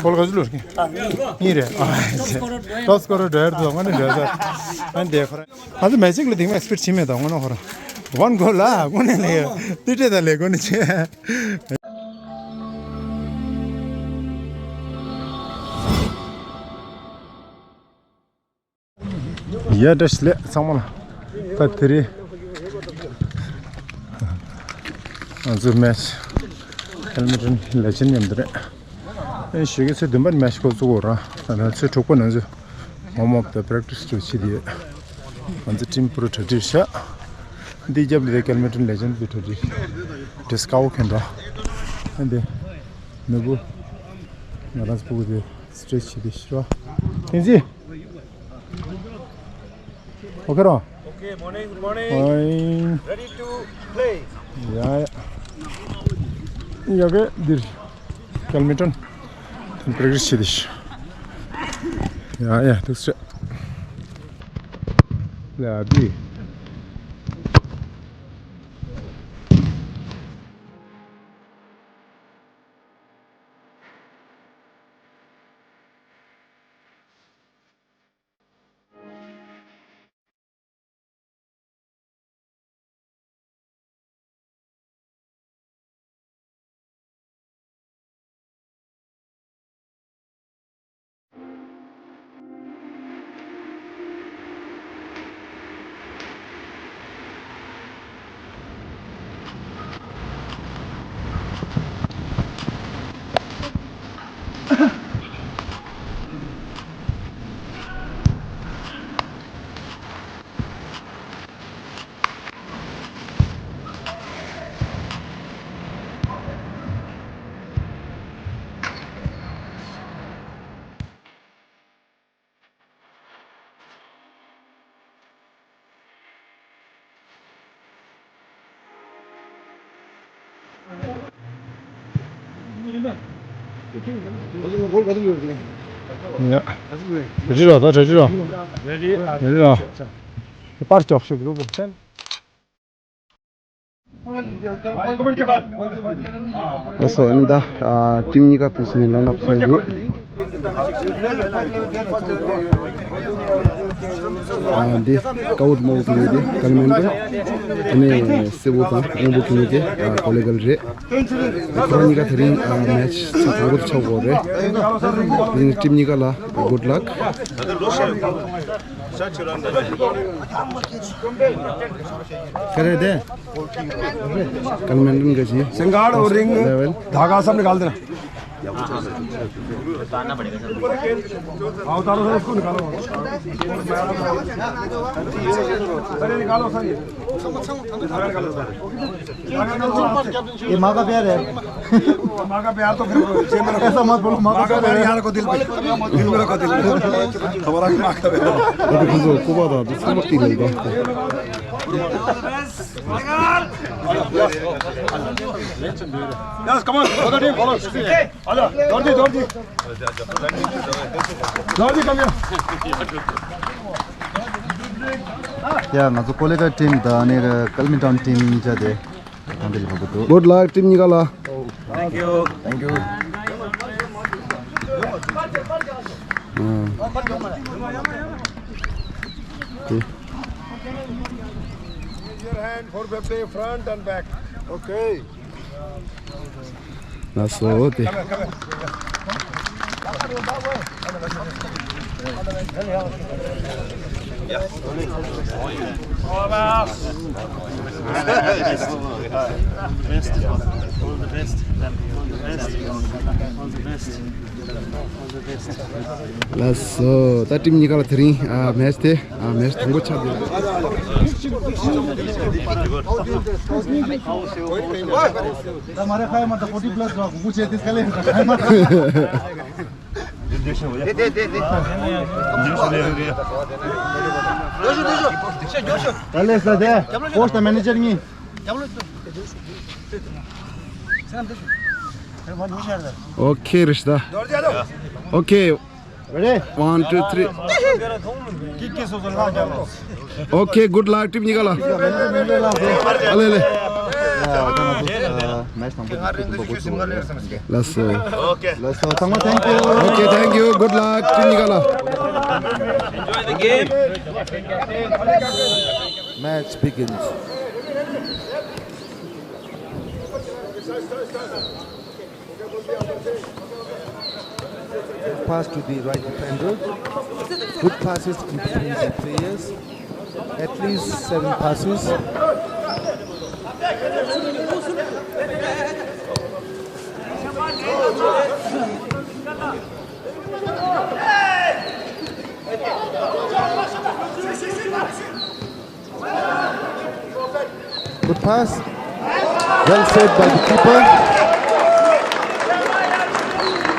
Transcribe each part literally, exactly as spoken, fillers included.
ཁོ་ལ་ག་ཚོད་ལོ་རེད། གཉིས་རེད། ཨ། ཊོབ་སི་ཀོ་རར་འགྲོ་ཡ་རེད། ང་ནི་འགྲོ་ས། ཨ་ནི་དེ་ཁོ་རང་། ང་ཚོ་མེ་ཅིག་ལ་དེང་མ་ཨེག་སི་པེག་བྱེད་མེད་ད། དངོས་གནས་ཁོ་རང་། ཝན་གོ་ལ་དངོས་གནས་ལ་ཡོད། དེ་འདྲས་ད་ལས་གོ་ནི་བྱེད། ཡ། བཀྲ་ཤིས་བདེ་ལེགས་ཚང་མ་ལ། ད་དེ་རིང་ང་ཚོའི་མེ་ཆི་ཀེལ་མེ་ཊོན་ལེ་ཇེན་མཉམ་དུ་རེད། ཨེ་ཞོགས་ཀས་ཚེས་བདུན་པར་མེ་ཆི་འགོ་བཙུགས་འོ་ར། ད་ནང་ཚེས་དྲུག་པ་ནང་ཚོས་ཝརམ་ཨབ་དང་པེ་རེག་ཊི་སི་ཅིག་བྱེད་དེ་ཡོད། ང་ཚོ་ཊིམ་པུ་ར་གྲ་སྒྲིག་བྱ། འདི་རྒྱབ་ལ་དེ་ཀེལ་མེ་ཊོན་ལེ་ཇེན་དེ་གྲ་སྒྲིག་ཌི་སི་ཀ་བོ་ཁེན་འགྲོ། ཨ་འདི་ནོར་བུ་ང་རང་ཚོ་ཕྲུ་གུ་དེ་སི་ཊེ་ཆི་བྱེད་དེ་ཤི་རོ། ཐེན་ཙི། ཨོ་ཁེ་རོ། Okay, morning, good morning. Morning. Ready to play. ཡ་ཡ། ཡ་གི་འདིར་ཀེལ་མེ་ཊོན་དང་པེ་རེག་ཊི་སི་བྱེད་དེ་ཤི། ཡ་ཡ། ཐུགས་རྗེ་ཆེ། ལ་བི། ཡ། རེ་ཅི་རོ། ད་རེ་ཅི་རོ། རེ་ཅི་རོ། པར་ལྕོག་ཤོག་གི་རོ། ལགས་སོ། ཨ་ནི་ད་ཨ་ཊིམ་གཉིས་ཀ་ཕུལ་སོང་ནས་ལམ་ལ་ཕེབས་ཡོད། ཨ་འདི་ཀའུ་ཊི་དམར་པོ་གི་ནི་འདི་ཀེལ་མེ་ཊོན། ཨ་ནི་སེར་པོ་དང་སྔོན་པོ་གི་ནི་འདི་ཨ་ཀོ་ལི་གལ་རེད། ཁོ་རང་གཉིས་ཀ་དེ་རིང་ཨ་མེ་ཆི་ཆ་ཚང་པོ་ཆགས་ཡོད་རེད། དེ་རིང་ཊིམ་གཉིས་ཀ་ལ་གུཌ་ལག། ཀ་རེ་དེ། ཀེལ་མེ་ཊོན་ག་ཅི། सिंगाड़ और रिंग, धागा सब निकाल देना। हाँ, उतारो सर, इसको निकालो। सर, ये निकालो सर, ये। ये माँ का प्यार है। माँ का प्यार तो फिर जेब में रखो। ऐसा मत बोलो, माँ का प्यार है। माँ का प्यार यहाँ रखो, दिल पे। दिल में रखो, दिल में। हमारा भी माँ का प्यार है। अभी खुद को कुबा था, दूसरा मत पी लेगा। Yes, come on, other team, follow. आजा, दौड़ दी, दौड़ दी। दौड़ दी, come here. ཡ། ང་ཚོ་ཀོ་ལི་གལ་ཊིམ་དང་ཨ་ནི་ཀེལ་མེ་ཊོན་ཊིམ་གཉིས་ཆ་དེ་གང་དེ་ལ་བབས་འདུག Good luck ཊིམ་གཉིས་ཀ་ལ། Thank you. Thank you. Raise your hand, four fifty, front and back. Okay. ལགས་སོ། དེ། ལགས་སོ། ད་ཊིམ་གཉིས་ཀ་ལ་དེ་རིང་ཨ་མེ་ཆི་དེ་ཨ་མེ་ཆི་དང་པོ་ཆགས་འདུག་ད་མ་རེད། ཁ་ཡ་མ་ད་ཕོར་ཊི་པ་ལ་སི་ར་གུ་གུ་ཆེ་དེ་ཁ་ལེ་ཁ་ཡ་མ། དེ་དེ་དེ་དེ། ད་ལེ་ས་དེ་ཀོ་ཆི་དང་མེ་ནེ་ཇར་གཉིས། ཨོ་ཁེ་རེད་ད། ཨོ་ཁེ། Ready? One, two, three. Okay, good luck ཊིམ་གཉིས་ཀ་ལ། ཨ་ལེ་ལེ། Match དང་པོ་དེ་ཚོ་དུམ་པ་འགོ་ཚུགས་པ་རེད། ལགས་སོ། ལགས་སོ། ཚང་མ་thank you. Okay, thank you. Good luck. ཁྱེད་གཉིས་ཀ་ལ། Enjoy the game. Match begins. Pass to the right defender. Good passes in between the players. At least seven passes. Good pass. Well saved by the keeper.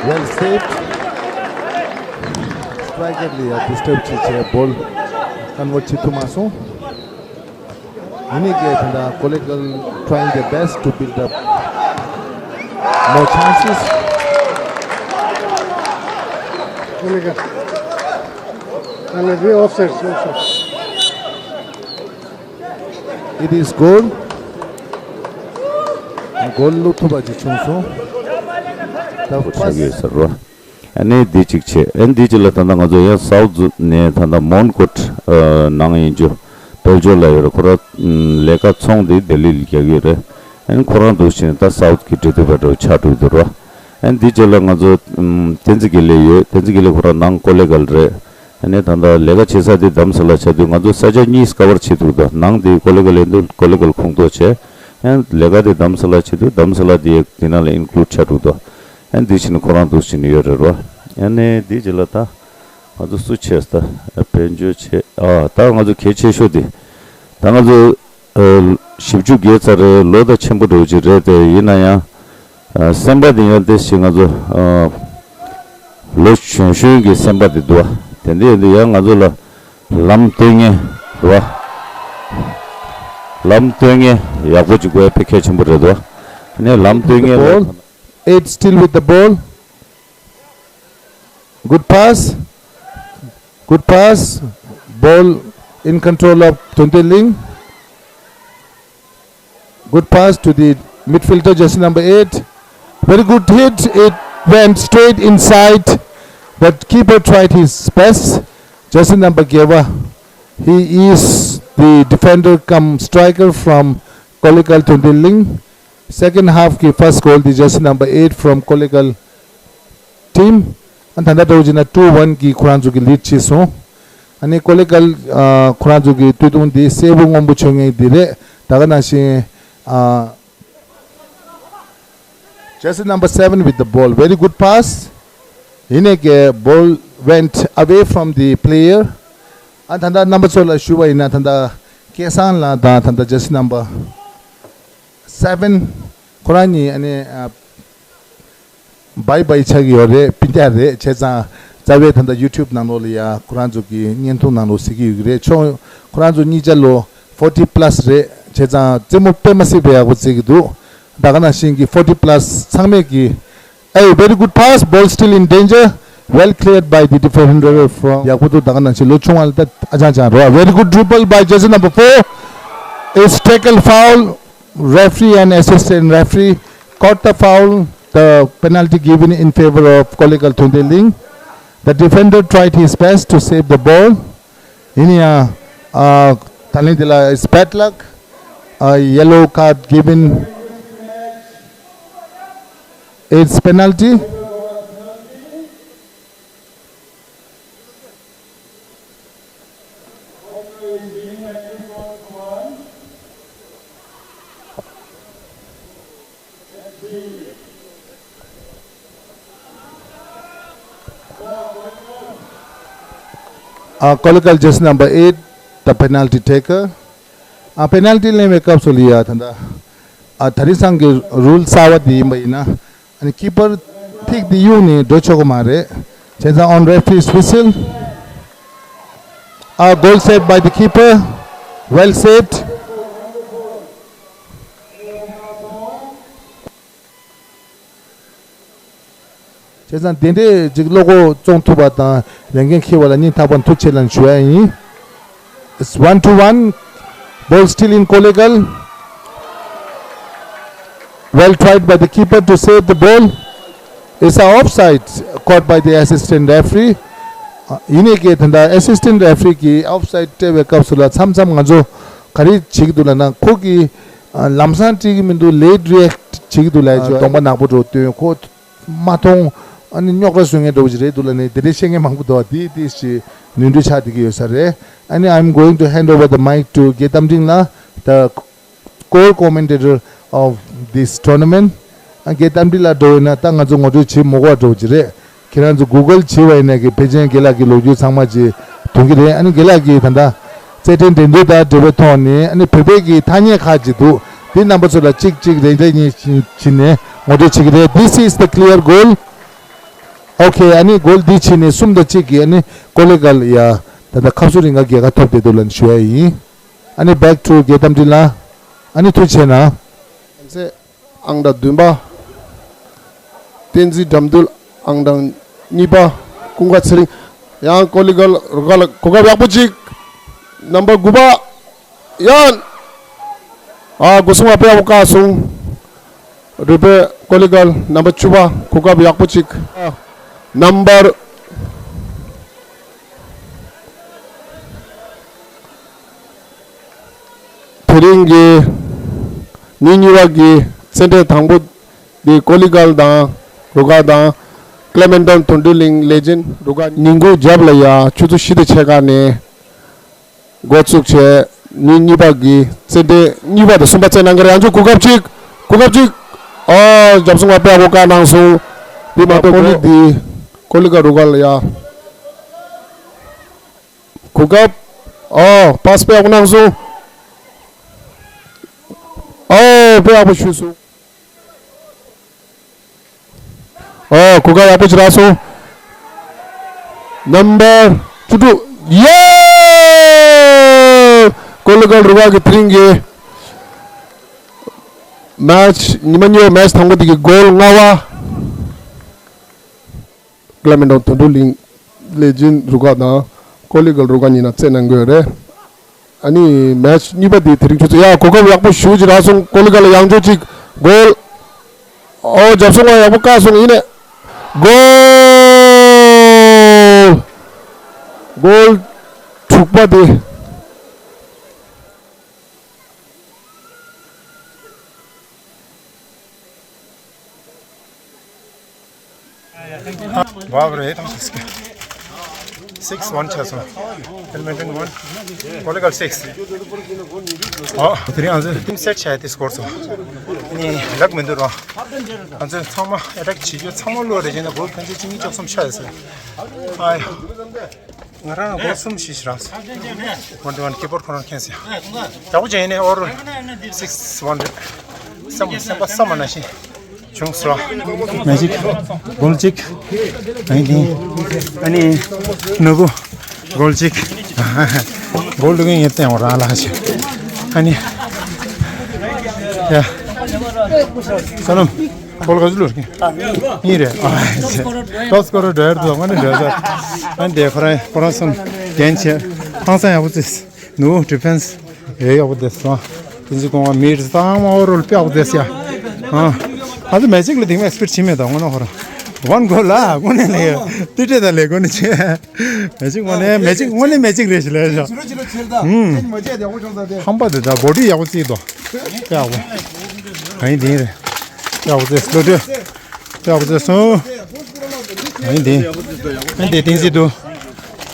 Well saved. Striker ལ་ཡང་disturb བྱས་བྱས་ball convert བྱེད་ཐུབ་མ་སོང་། ཡིན་ནའི་ཀྱི་ད་ལྟ་Kollegal trying their best to build up more chances. Kollegal. And the offside, offside. It is goal. Goal བླུག་ཐུབ་པ་ཅིག་བྱུང་སོང་། ད་ཆགས་ཀྱི་ཟེར་རོ། ཨ་ནི་འདི་གཅིག་བྱས། ཨ་ནི་འདི་གཅིག་ལ་ད་ལྟ་ང་ཚོ་ཡང་South ནས་ད་ལྟ་Mount Court ནང་ཡིན་རྒྱུ་དཔལ་འབྱོར་ལ་ཡོད་རེད། ཁོ་རང་ལས་ཀ་ཚོང་འདི་ལྡི་ལི་ལ་རྒྱག་གི་ཡོད་རེད། ཨ་ནི་ཁོ་རང་འདུག་བྱས་ནས་ད་South གི་འབྲེལ་མཐུད་པ་འདྲ་བོ་ཆགས་འགྲོ་གི་འདུག་རོ། ཨ་ནི་འདི་རྗེས་ལ་ང་ཚོ་ཨམ་བསྟན་འཛིན་དགེ་ལེགས་ཡོད། བསྟན་འཛིན་དགེ་ལེགས་ཁོ་རང་ནང་Kollegal རེད། ཨ་ནི་ད་ལྟ་ལས་ཀ་བྱེད་ས་དེ་རྡ་རམ་ས་ལ་ཆགས་དུས་ང་ཚོ་ས་ཆ་གཉིས་cover བྱེད་ཐུབ་འདུག་ནང་དེ་Kollegal ཡིན་དུས་Kollegal ཁོངས་གཏོགས་བྱས། ཨ་ནི་ལས་ཀ་དེ་རྡ་རམ་ས་ལ་བྱེད་དུས་རྡ་རམ་ས་ལ་དེ་དེ་ནང་ལ་include ཆགས་འགྲོ་འདུག་ཨ་ནི་འདི་བྱས་ནས་ཁོ་རང་འདུག་བྱས་ནས་ཡོད་རེད་རོ། ཨ་ནི་འདི་རྗེས་ལ་ད་ང་ཚོ་སུ་བྱས་ད་དཔལ་འབྱོར་བྱས། ཨ་ད་ང་ཚོ་གལ་ཆེ་ཤོས་དེ་ད་ང་ཚོ། ཨ་བཞི་བཅུ་བརྒལ་ཚར་རེད། ལོ་ད་ཆེན་པོ་འདྲ་བོ་ཅིག་རེད་དེ། ཡིན་ན་ཡང་ཨ་སེམས་པ་དེ་ཡང་དེ་ཞིག་ང་ཚོ་ཨ་ལོ་གཞོན་གཞོན་གྱི་སེམས་པ་དེ་འདུག་བ། དེ་འདྲ་ཡིན་དུས་ཡང་ང་ཚོ་ལ་ལམ་སྟོན་མཁན་རེད་བ། ལམ་སྟོན་མཁན་ཡག་པོ་ཅིག་དགོས་པ་དཔེ་གལ་ཆེན་པོ་རེད་འདུག་བ། ཨ་ནི་ལམ་སྟོན་མཁན་ལ། Ball. Eight still with the ball. Good pass. Good pass. Ball in control of Thontinleng. Good pass to the midfielder, jersey number eight. Very good hit. It went straight inside. But keeper tried his best. Jersey number Geva. He is the defender cum striker from Kollegal Thontinleng. Second half གི་first goal དེ་jersey number eight from Kollegal team. ཨ་ད་ལྟ་འདྲ་བོ་བྱས་ན་two one གི་ཁོ་རང་ཚོ་གི་lead ཆགས་སོང་། ཨ་ནི་Kollegal ཨ་ཁོ་རང་ཚོ་གི་སྟོད་ཐུང་དེ་སེར་པོ་སྔོན་པོ་མཆོད་མཁན་དེ་རེད། ད་ག་ནང་བཞིན་ཨ་jersey number seven with the ball, very good pass. ཡིན་ནའི་ཀྱི་ball went away from the player. ཨ་ད་ལྟ་རྣམ་པ་ཚོ་ལ་ཞུས་པ་ཡིན་ན་ད་ལྟ་སྐལ་བཟང་ལགས་དང་ད་ལྟ་jersey number seven ཁོ་རང་གཉིས་ཨ་ནི་ཨ་bye bye ཆགས་ཀྱི་ཡོད་རེད། སྤུན་ཀྱག་རེད། བྱས་ཙང་རྩ་བའི་ད་ལྟ་YouTube ནང་ལོགས་ལ་ཡ་ཁོ་རང་ཚོ་གི་བརྙན་ཐུང་ནང་ལོགས་གཟིགས་ཀྱི་ཡོད་ཀྱི་རེད། ཁྱོད་ཁོ་རང་ཚོ་གཉིས་ཆ་ལོ་forty plus རེད། བྱས་ཙང་རྩེད་མོ་དཔེ་མ་སྲིད་པའི་ཡག་པོ་རྩེ་གི་འདུག་ད་ག་ནང་བཞིན་གྱི་forty plus ཚང་མས་ཀྱི། Hey, very good pass. Ball still in danger. Well cleared by the defender from ཡག་པོ་འདུག་ད་ག་ནང་བཞིན་ལོ་ཆུང་བ་ལ་ད་ཨ་ཅང་ཅང་རོ། Very good dribble by jersey number four. It's tackle foul. Referee and assistant referee caught the foul. The penalty given in favor of Kollegal Thontinleng. The defender tried his best to save the ball. ཡིན་ཡང་ཨ་ད་ལན་དེ་ལ་it's bad luck. A yellow card given. It's penalty. ཨ་Kollegal jersey number eight, the penalty taker. ཨ་penalty ལེན་པའི་སྐབས་སུ་ལ་ཡ་ད་ལྟ་ཨ་ད་རིང་སང་གི་rule གསར་བ་འདི་ཡིན་པ་ཡིན་ན། ཨ་ནི་keeper ཐིག་འདི་གཡུག་ནས་འགྲོ་ཆོག་གི་མ་རེད། བྱས་ཙང་on referee's whistle, a goal saved by the keeper. Well saved. བྱས་ཙང་དེ་འདྲས་ཅིག་བློ་ཁོག་བཙོང་ཐུབ་པ་དང་ལས་འགན་འཁྱེར་བ་ལ་སྙིང་ཐག་པ་ནས་ཐུགས་རྗེ་ཆེ་ལབ་ཞུ་ཡ་ཡིན། It's one to one. Ball still in Kollegal. Well tried by the keeper to save the ball. It's a offside caught by the assistant referee. ཡིན་ནའི་ཀྱི་ད་ལྟ་assistant referee གིས་offside སྤྲད་པའི་སྐབས་སུ་ལ་མཚམས་མཚམས་ང་ཚོ་ག་རེ་བྱེད་ཀྱི་འདུག་ལབ་ན། ཁོ་གིས་ལམ་སང་སྤྲད་ཀྱི་མི་འདུག late react བྱེད་ཀྱི་འདུག་ལབ་ཡ་ཅིག་གདོང་པ་ནག་པོ་འདྲ་བོ་སྟོན། ཁོ་མ་མཐོང་། ཨ་ནི་རྙོག་དྲ་བཟོ་མཁན་འདྲ་བོ་ཅིག་རེད་འདུག་ལབ་ནས་དེ་འདྲའི་བཤད་མཁན་མང་པོ་འདུག་དེ་དེ་ཞིག་ནོར་འཁྲུལ་ཆགས་བསྡད་ཀྱི་ཡོད་ས་རེད། ཨ་ནི་I'm going to hand over the mic to དགེ་རྟ་མགྲིན་ལགས། The core commentator of this tournament. ཨ་དགེ་རྟ་མགྲིན་ལགས་འགྲོ་བས་ན་ད་ང་ཚོ་ངོ་སྤྲོད་བྱེད་མི་དགོས་པ་འདྲ་བོ་ཅིག་རེད། ཁྱེད་རང་ཚོ་Google བྱེད་པ་ཡིན་ན་གི་ཕལ་ཆེར་དགེ་ལགས་ཀྱི་ལོ་རྒྱུས་ཚང་མ་ཅིག་ཐོན་གྱི་རེད། ཨ་ནི་དགེ་ལགས་ཀྱིས་ད་ལྟ་རྩེད་འགྲན་འགྲན་བསྡུར་དང་འབྲེལ་བའི་ཐོག་ནས་ཨ་ནི་བོད་པའི་གི་ཐ་སྙད་ཁག་ཅིག་འདུག་དེ་རྣམ་པ་ཚོ་ལ་གཅིག་གཅིག་རེ་རེ་གཉིས་བྱས་ནས་ངོ་སྤྲོད་བྱེད་ཀྱི་རེད། This is the clear goal. Okay, ཨ་ནི་goal འདི་བྱས་ནས་གསུམ་དང་གཅིག་གིས་ཨ་ནི་ཀོ་ལི་གྷལ་ཡ་ད་ལྟ་ཁ་སོ་རི་ང་རྒྱལ་ཁ་ཐོབ་བསྡད་འདུག་ལབ་ནས་ཞུ་ཡ་ཡིན། ཨ་ནི་back to དགེ་རྟ་མགྲིན་ལགས། ཨ་ནི་ཐུགས་རྗེ་གནང་། ཨང་གྲངས་བདུན་པ། བསྟན་འཛིན་དགྲ་འདུལ། ཨང་གྲངས་གཉིས་པ། ཀུན་དགའ་ཚེ་རིང་། ཡང་ཀོ་ལི་གྷལ་རུ་ཁག་ལ་གོ་སྐབས་ཡག་པོ་ཅིག་རྣམ་པ་དགུ་པ། ཡང་། ཨ་སྒོ་སྲུང་བ་དཔེ་ཡག་པོ་བཀག་སོང་། རུ་པའི་ཀོ་ལི་གྷལ་རྣམ་པ་བཅུ་པ་གོ་སྐབས་ཡག་པོ་ཅིག་རྣམ་པར། དེ་རིང་གི་ཉིན་གཉིས་པ་གི་རྩེད་འགྲན་དང་པོ་འདི་ཀོ་ལི་གྷལ་དང་རུ་ཁག་དང་། ཀླེ་མེན་ཏོན་དོན་གྲུབ་གླིང་ལེ་ཇེན་རུ་ཁག་ཉིན་གུང་རྒྱབ་ལ་ཡ་ཆུ་ཚོད་བཞི་དང་ཕྱེད་ཀ་ནས་འགོ་བཙུགས་བྱས། ཉིན་གཉིས་པ་གི་རྩེད་འགྲན་གཉིས་པ་དང་གསུམ་པ་རྩེད་གནང་གི་རེད། ཡང་བསྐྱར་གོ་སྐབས་གཅིག་གོ་སྐབས་གཅིག་ཨོ་རྒྱབ་སྲུང་བ་དཔེ་ཡག་པོ་བཀག་གནང་སོང་། དེ་མ་གཏོགས་ཀོ་ལི་འདི་ཀོ་ལི་གྷལ་རུ་ཁག་ལ་ཡ། གོ་སྐབས། ཨོ་པཱ་སི་དཔེ་ཡག་པོ་གནང་སོང་། ཨོ་དཔེ་ཡག་པོ་ཞུས་སོང་། ཨོ་གོ་སྐབས་ཡག་པོ་ཅིག་རག་སོང་། རྣམ་པ་བཅུ་དྲུག་ཡེ། ཀོ་ལི་གྷལ་རུ་ཁག་གི་དེ་རིང་གི་མེ་ཆི་ཉི་མ་གཉིས་པ་མེ་ཆི་དང་པོ་དེ་གི་གོལ་ལྔ་པ། ཀླེ་མེན་ཏོན་དོན་གྲུབ་གླིང་ལེ་ཇེན་རུ་ཁག་དང་ཀོ་ལི་གྷལ་རུ་ཁག་གཉིས་ནང་རྩེད་གནང་གི་ཡོད་རེད། ཨ་ནི་མེ་ཆི་གཉིས་པ་དེ་དེ་རིང་ཆུ་ཚོད་ཡ་གོ་སྐབས་ཡག་པོ་ཞེ་པོ་ཅིག་རག་སོང་། ཀོ་ལི་གྷལ་ལ་ཡང་བསྐྱར་ཅིག་གོལ། ཨོ་རྒྱབ་སྲུང་བ་ཡག་པོ་བཀག་སོང་། ཡིན་ནས་གོལ། གོལ་དྲུག་པ་དེ། བ་བ་རེད་དང་སིག་སིག་ཝན་ཆགས་སོང་། ཧེལ་མེ་ཊན་ཝན། ཀོ་ལི་གྷལ་སིག་ཨོ་དེ་རིང་ང་ཚོས་ཊིམ་སེཊ་བྱས་ཏེ་སྐོར་སོང་། ནི་ལག་མི་འདུག་རོ། ང་ཚོས་ཚང་མ་ཨེ་ཊེག་བྱེད་རྒྱུ་ཚང་མ་བློ་རེ་བྱས་ན་གོལ་ཕན་ཚུན་གཅིག་གཉིས་བཅུ་གསུམ་ཆགས་ཡོད་ཟེར། ཨ་ཡ། ང་རང་གོལ་གསུམ་བཞི་ཞིག་རག་སོང་། ཝན་ཊི་ཝན་ཀི་པར་ཁོ་རང་ཁེངས་སོང་། ཡག་པོ་བྱས་ཡིན་ནའི་ཨོ་རོལ་སིག་སི་ཝན་རེད། བསམ་བསམ་པ་བསམ་པ་ནང་བཞིན་བྱུང་སོང་། མེ་ཆི་གོལ་གཅིག་ཨ་ནི་དེ་ཨ་ནི་ནོར་བུ་གོལ་གཅིག་གོལ་འདུག་གིན་ངས་བསྟན་འོ་རང་ལ་ཞིག་ཨ་ནི་ཡ་ས་ལམ། ཁོ་ལ་ག་ཚོད་ལོ་རེད། གཉིས་རེད། ཨ་ཙི། ཊོབ་སི་ཀོ་རར་འགྲོ་ཡར་འདུག་ཨ་ནི་འགྲོ་ས། ཨ་ནི་དེ་ཁོ་རང་ཁོ་རང་གསུམ་རྒྱན་ཆེ། ཧང་སང་ཡག་པོ་བརྩིས། ནུ་ཌི་ཕེན་སི་ཡོད་ཡག་པོ་བསྡད་སོང་། དེ་ཚོ་གོང་མ་མི་རེ་ཚང་མ་ཨོ་རོལ་དཔེ་ཡག་པོ་བསྡད་སོང་། ཨ་ང་ཚོ་མེ་ཆི་གོལ་ལ་དེང་མ་ཨེག་སི་པེག་བྱེད་མེད་ད་དངོས་གནས་ཁོ་རང་། ཝན་གོལ་ལ་དངོས་གནས་ལ་ཡོད་ཏི་ཏྲེ་ད་ལས་དངོས་གནས་བྱེད། མེ་ཆི་གོལ་དངོས་གནས་མེ་ཆི་གོལ་དངོས་གནས་མེ་ཆི་གོལ་རེད་ཞེས་ལབ་ཡ་ཤག་ཧམ་པ་དེ་ད་བོ་ཌི་ཡག་པོ་བརྩིས་འདུག་དཔེ་ཡག་པོ། ཨ་ནི་དེ་རེད། དཔེ་ཡག་པོ་བརྩིས་བློ་གྲོས། དཔེ་ཡག་པོ་བརྩིས་སོང་། ཨ་ནི་དེ། ཨ་ནི་དེ་བསྟན་འཛིན་འདུག་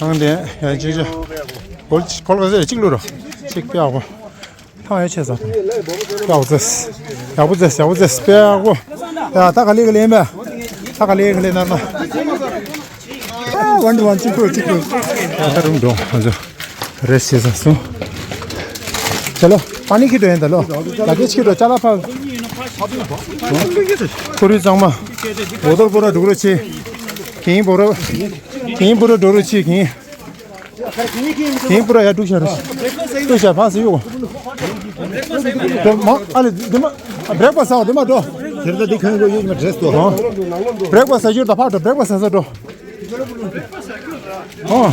ཨ་ནི་དེ་ཡང་ཅིག་ཅིག་གོལ་གོལ་ག་ཚོད་རེད། གཅིག་བླུགས་རོགས། གཅིག་དཔེ་ཡག་པོ། ཐང་ཡ་ཆེ་ས། དཔེ་ཡག་པོ་བརྩིས། ཡག་པོ་བརྩིས་ཡག་པོ་བརྩིས་དཔེ་ཡག་པོ། ཡ་ད་ག་ལེ་ག་ལེ་ཡིན་པས། ད་ག་ལེ་ག་ལེ་ན་ན། ཨ་ཝན་ཝན་གཅིག་པུ་གཅིག་པུ། ད་རུང་འགྲོ་ང་ཚོ་རེས་བྱེད་ས་སོང་། चलो पानी की तो है चलो। लगे की तो चला पा। पूरी चांगमा। बोतल पूरा डुगरो छी। किं पूरा किं पूरा डुगरो छी किं। किं पूरा या डुगशा रो। डुगशा पास यो। तो मा अले दिमा ब्रेकफास्ट आओ दिमा दो। तेरे तो दिखाने को ये मैं ड्रेस तो। हां। ब्रेकफास्ट यो तो पाटो ब्रेकफास्ट ऐसा दो। हां।